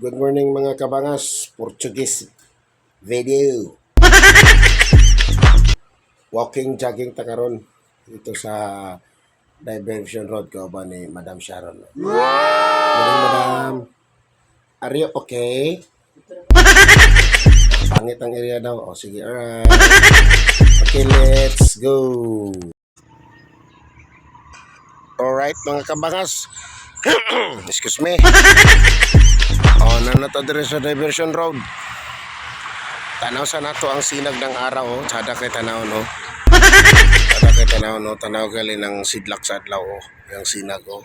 Good morning, mga kabangas. Portuguese video. Walking, jogging ta karon dito sa Diversion Road kauban ni Madam Sharon. Morning, Madam. Are you okay? Pangit ang area daw. O sige, alright. Okay, let's go. Alright, mga kabangas. Excuse me. Oh, naa na ta diri sa Diversion Road. Tanaw sa nato ang sinag ng araw, oh. Sada kay tanaw, no. Sada kay tanaw, no. Tanaw gali ng sidlak sa adlaw, oh. Yung sinag, oh.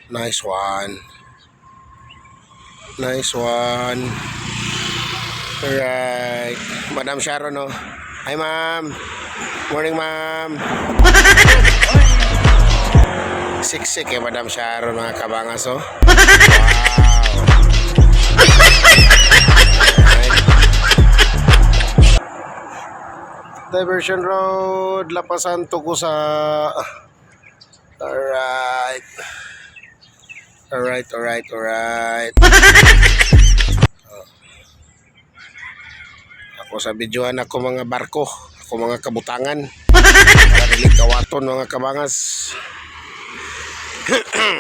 Nice one. Nice one. Alright. Madam Sharon, oh. Hi, ma'am. Morning, ma'am. Siksik eh, Madam Sharon, mga kabangas, oh. Wow. Right. Diversion Road, Lapasan, Tugusa. Alright. Alright. Oh. Ako sa videohan ako mga barko, ako mga kabutangan. Para dili kawaton, mga kabangas.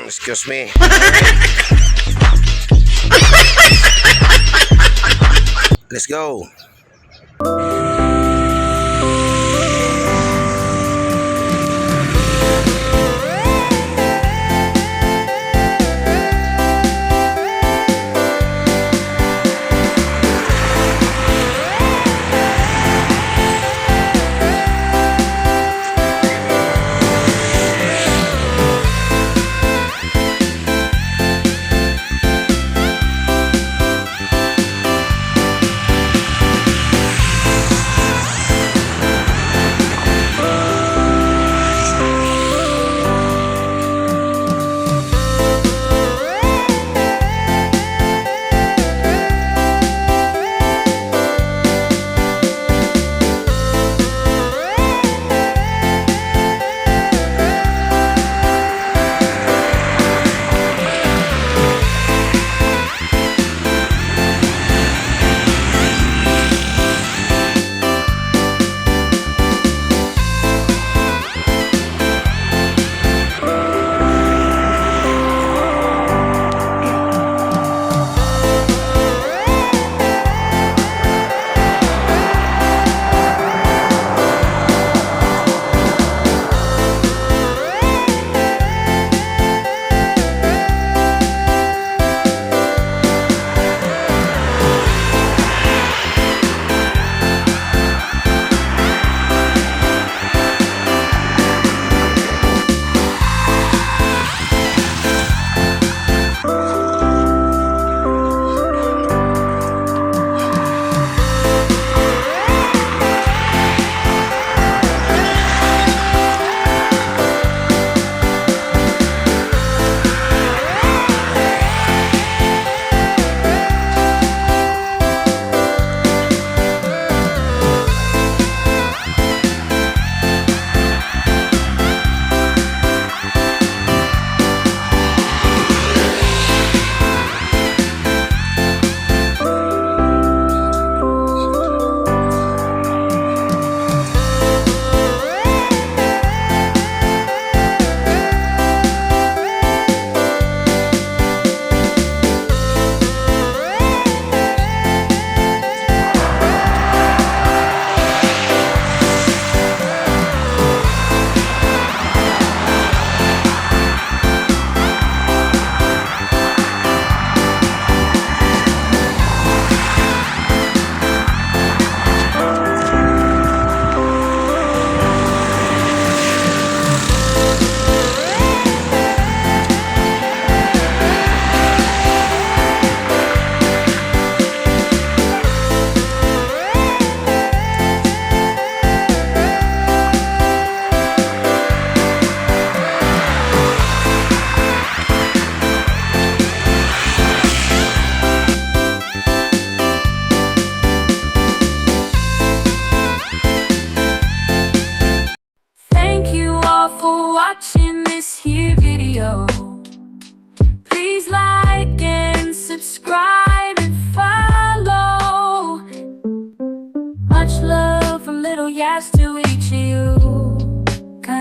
Excuse me. Alright. Let's go.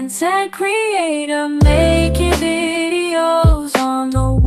Content creator making videos on the